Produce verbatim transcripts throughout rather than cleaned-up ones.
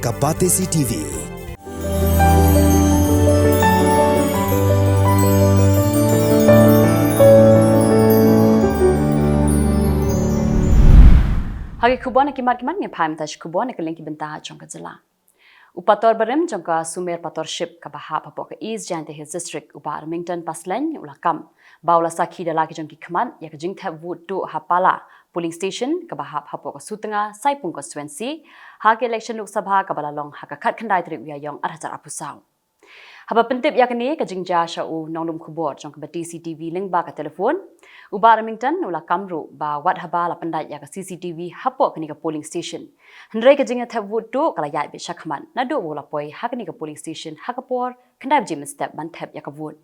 A Batesi T V. Ha ki khubor na ki mat ki mat, ngi phai mynta sha ki khubor na kylleng ki bynta jong ka jylla. U pator barim jong ka Sumer Patorship kaba hap hapoh ka East Jaintia Hills District, u Bah Remington Paslein, u la kam ba u la sakhi da la ki jong ki khmat ïa ka jingthep vote tuh ha Pala polling station kaba hap hapoh ka Sutnga Saipung constituency ha ka election Lok Sabha kaba la long ha ka khatkhyndai tarik u Ïaïong arhajar arphew saw. Haba pyntip ïa kane ka jingjia sha u nonglum khubor jong ka Batesi T V lyngba ka telephone, u Bah Remington u la kam ruh ba wat haba la pyndait ïa ka C C T V hapoh kane ka polling station, hynrei ka jingthep vote tuh ka la ïaid beit shakhmat naduh ba u la poi ha kane ka polling station ha ka por khyndai baje mynstep ban thep ïa ka vote.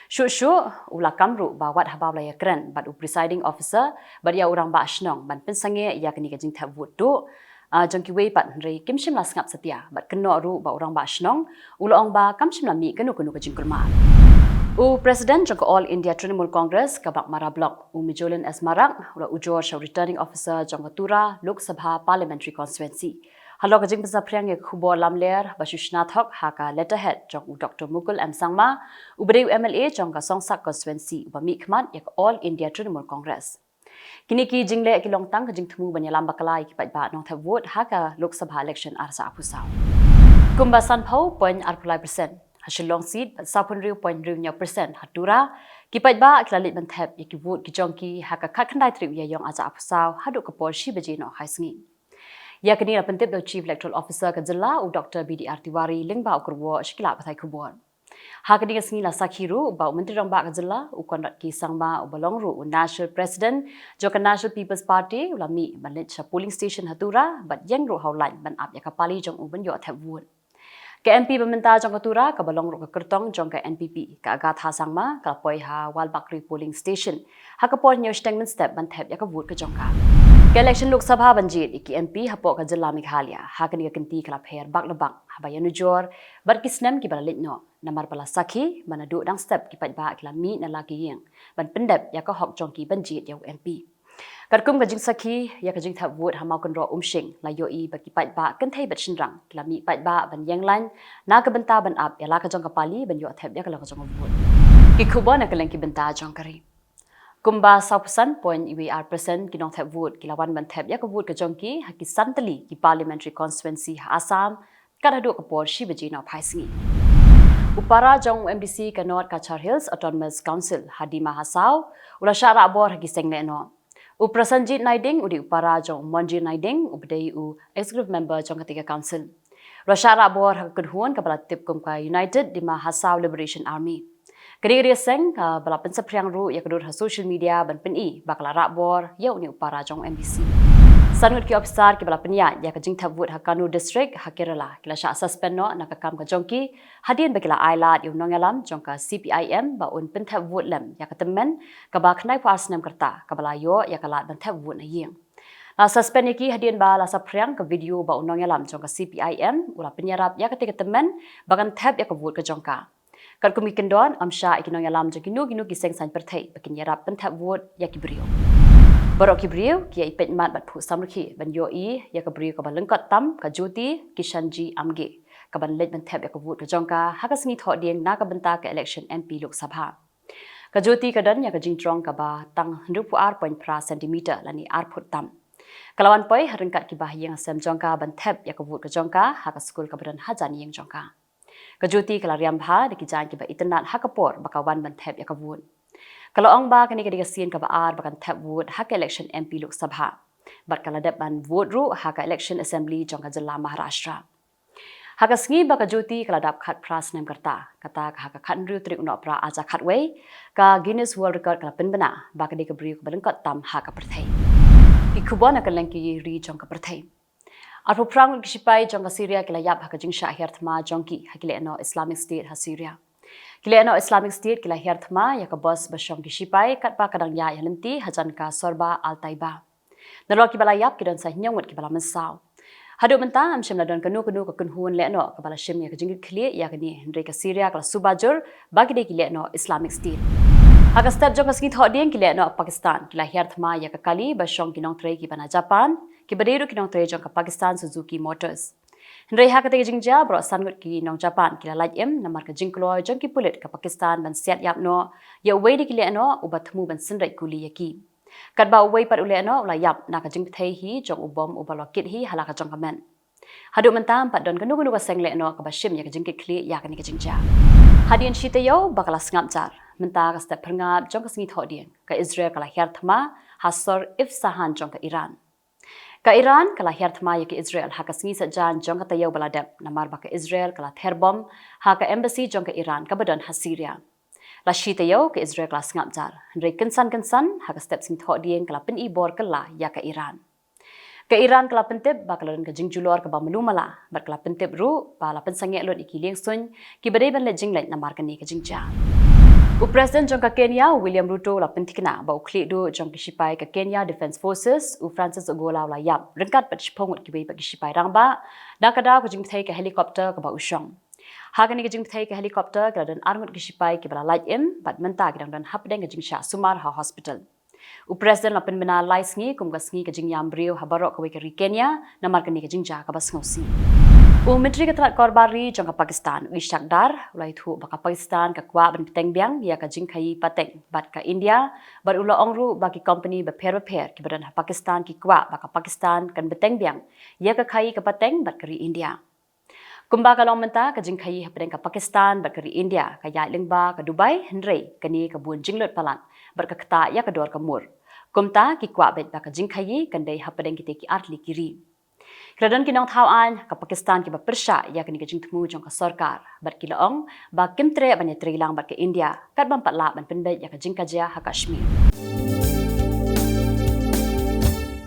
Shuh shuh u la kam ruh ba wat haba u la ïakren bad u presiding officer bad ïa u rangbah shnong ban pynsangeh ïa kane ka jingthep vote tuh, ah, jong kiwei pat, hynrei kim shym la sngap satia bad kynnoh ruh ba u rangbah shnong u la ong ba kam shym la mih kano kano ka jingkulmar. U President jong ka All India Trinamool Congress ka Baghmara Block, u Mijolin S Marak, u la ujor sha u Returning Officer jong ka Tura Lok Sabha Parliamentary Constituency halor ka jingpynsaphriang ïa ka khubor lamler ba shu shna thok ha ka letterhead jong u Doctor Mukul M Sangma, uba dei u M L A jong ka Songsak constituency, uba mihkhmat ïa ka All India Trinamool Congress. Kine ki jingleh ki long tang ka jingthmu ban ïalam bakla ïa ki paidbah nongthep vote ha ka Lok Sabha election arhajar arphew saw. Kumba sanphew point arphew lai percent ha Shillong seat bad sawphew hynriew point hynriew hynñiew percent ha Tura, ki paidbah ki la leit ban thep ïa ki vote ki jong ki ha ka khatkhyndai tarik u Ïaïong arhajar arphew saw haduh ka por shi baje noh ha sngi. Ïa kane la pyntip da u Chief Electoral Officer ka jylla, u Doctor B D R Tiwari, lyngba u kyrwoh sha ki lad pathai khubor. Ha kane ka sngi la sakhi ruh ba u Myntri Rangbah ka jylla, u Conrad K Sangma, uba long ruh u National President jong ka National People's Party, u la mih ban leit sha polling station ha Tura bad ïeng ruh ha u lain ban ap ïa ka pali jong u ban ïoh thep vote. Ka M P ba mynta jong ka Tura kaba long ruh ka kyrtong jong ka N P P, ka Agatha Sangma, ka la poi ha Walbakri polling station ha ka por hynñiew shiteng mynstep ban thep ïa ka vote ka jong ka. Ka election Lok Sabha ban jied ïa ki M P hapoh ka jylla Meghalaya ha kane ka kynti ka la pher bak la bak haba ïanujor bad ki snem kiba la leit noh, namar ba la sakhi ba naduh dang step ki paidbah ki la mih na la ki ïing ban pyndep ïa ka hok jong ki ban jied ïa u M P. Katkum ka jingsakhi ïa ka jingthep vote ha Mawkynroh Umshing, la ïohi ba ki paidbah kynthei bad shynrang ki la mih paidbah ban ïeng lain na ka bynta ban ap ïa la ka jong ka pali ban ïoh thep ïa ka la ka jong ka vote. Ki khubor na kylleng ki bynta jong ka ri. Kumba sawphew san point wei ar percent ki nongthep vote ki la wan ban thep ïa ka vote ka jong ki ha ki san tylli ki parliamentary constituency ha Assam, kat haduh ka por shi baje noh phai sngi. U para jong u M D C ka North Cachar Hills Autonomous Council ha Dima Hasao u la shah rah bor ha ki seng lehnoh. U Prasanjit Naiding u dei u para jong u Monjir Naiding, uba dei u executive member jong katei ka council. U la shah rah bor ha ka kynhun kaba la tip kum ka United Dima Hasao Liberation Army. Ka dei ka dei ka seng kaba la pynsaphriang ruh ïa ka dur ha social media ban pyni ba ka la rah bor ïa une u para jong u M D C. San ngut ki officer kiba la pynïaid ïa ka jingthep vote ha Kannur District ha Kerala ki la shah suspend noh na ka kam ka jong ki hadien ba ki la ailad ïa u nongïalam jong ka C P I M ba un pynthep vote lem ïa ka tymmen kaba khyndaiphew ar snem ka rta kaba la ïoh ïa ka lad ban thep vote na ïing. La suspend ïa ki hadien ba la saphriang ka video ba u nongïalam jong ka C P I M u la pynïarap ïa katei ka tymmen ba kan thep ïa ka vote ka jong ka. Katkum ki kyndon, ym shah ïa ki nongïalam jong kino kino ki seng saiñ pyrthei ba kin ïarap pynthep vote ïa ki briew. Baroh ki briew ki ïa peit mat bad phuh samrkhie ban ïohi ïa ka briew kaba lyngkot tam, ka Jyoti Kishanji Amge, kaban leit ban thep ïa ka vote ka jong ka ha ka sngi Thohdieng na ka bynta ka election M P Lok Sabha. Ka Jyoti ka don ïa ka jingtrong kaba tang hynriewphew ar point phra centimeter lane ar phut tam. Ka la wan poi ha ryngkat ki bahaïing hasem jong ka ban thep ïa ka vote ka jong ka ha ka skul kaba don hajan ïing jong ka. Ka Jyoti ka la riam bha da ki jaiñ kiba itynnad ha ka por ba ka wan ban thep ïa ka vote. Ka la ong ba kane ka dei ka sien kaba ar ba kan thep vote ha ka election M P Lok Sabha. Bad ka la dep ban vote ruh ha ka election assembly jong ka jylla Maharashtra. Ha ka sngi ba ka Jyoti ka la dap khatphra snem ka rta, kata ka ha ka khathynriew tarik u Nohprah arhajar khatwei, ka Guinness World Record ka la pynbna ba ka dei ka briew kaba lyngkot tam ha ka pyrthei. Ki khubor na kylleng ki ri jong ka pyrthei. Arphew phra ngut ki shipai jong ka Syria ki la ïap ha ka jingshah hiar thma jong ki ha ki lehnoh Islamic State ha Syria. Ki lehnoh Islamic State ki la hiar thma ïa ka bus ba shong ki shipai katba ka dang ïaid ïa lynti hajan ka Sorba Al Taiba. Nalor kiba la ïap ki don sa hynñiew ngut kiba la mynsaw. Haduh mynta ym shym la don kano kano ka kynhun lehnoh kaba la shim ïa ka jingkitkhlieh ïa kane, hynrei ka Syria ka la suba jur ba ki dei ki lehnoh Islamic State. Ha ka step jong ka sngi Thohdieng ki lehnoh Pakistan ki la hiar thma ïa ka kali ba shong ki nongtrei kiba na Japan, kiba dei ruh ki nongtrei jong ka Pakistan Suzuki Motors. Hynrei ha katei ka jingjia baroh san ngut ki nong Japan ki la lait im namar ka jingkloi jong ki pulit ka Pakistan ban siat ïap noh ïa uwei de ki lehnoh uba thmu ban synreit kuli ïa ki. Katba uwei pat u lehnoh u la ïap na ka jingbthei hi jong u bom uba la kit hi ha la ka jong ka met. Haduh mynta ym pat don kano kano ka seng lehnoh kaba shim ïa ka jingkitkhlieh ïa kane ka jingjia. Hadien shi taïew ba ka la sngap jar, mynta ka step phyrngab jong ka sngi Thohdieng, ka Israel ka la hiar thma ha sor Isfahan jong ka Iran. Ka Iran ka la hiar thma ïa ka Israel ha ka sngi Saitjaiñ jong ka taïew ba la dep namar ba ka Israel ka la ther bom ha ka embassy jong ka Iran kaba don ha Syria. La shi taïew ka Israel ka la sngap jar, hynrei kynsan kynsan ha ka step sngi Thohdieng ka la pyni bor kylla ïa ka Iran. Ka Iran ka la pyntip ba ka la don ka jingjulor kaba malu mala bad ka la pyntip ruh ba la pynsangeh lut ïa ki liengsuiñ kiba dei ban leit jingleit namar kane ka jingjia. U President jong ka Kenya, William Ruto, u la pynthikna ba u khlieh duh jong ki shipai ka Kenya Defence Forces, u Francis Ogolla, u la ïap ryngkat bad shiphew ngut kiwei pat ki shipai rangbah da ka daw ka jingbthei ka helicopter kaba u shong. Ha kane ka jingbthei ka helicopter ki la don ar ngut ki shipai kiba la lait im bad mynta ki dang don hapdeng ka jingshah sumar ha hospital. U President la pynbna lai sngi kum ka sngi ka jingïam briew ha baroh kawei ka ri Kenya namar kane ka jingjia kaba sngewsih. U Myntri ka tnad kor bar ri jong ka Pakistan, u Ishaq Dar, u la ïathuh ba ka Pakistan ka kwah ban bteng biang ïa ka jingkhaïi pateng bad ka India, bad u la ong ruh ba ki kompani bapher bapher kiba don ha Pakistan ki kwah ba ka Pakistan kan bteng biang ïa ka khaïi ka pateng bad ka ri India. Kumba ka long mynta, ka jingkhaïi hapdeng ka Pakistan bad ka ri India ka ïaid lyngba ka Dubai, hynrei kane ka bun jinglut palat bad ka ktah ïa ka dor ka mur. Kumta ki kwah beit ba ka jingkhaïi kan dei hapdeng kitei ki artylli ki ri. Ki la don ki nongthaw aiñ ka Pakistan kiba pyrshah ïa kane ka jingthmu jong ka sorkar bad ki la ong ba kim treh ban ïatreilang bad ka India katba ym pat lah ban pynbeit ïa ka jingkajia ha Kashmir.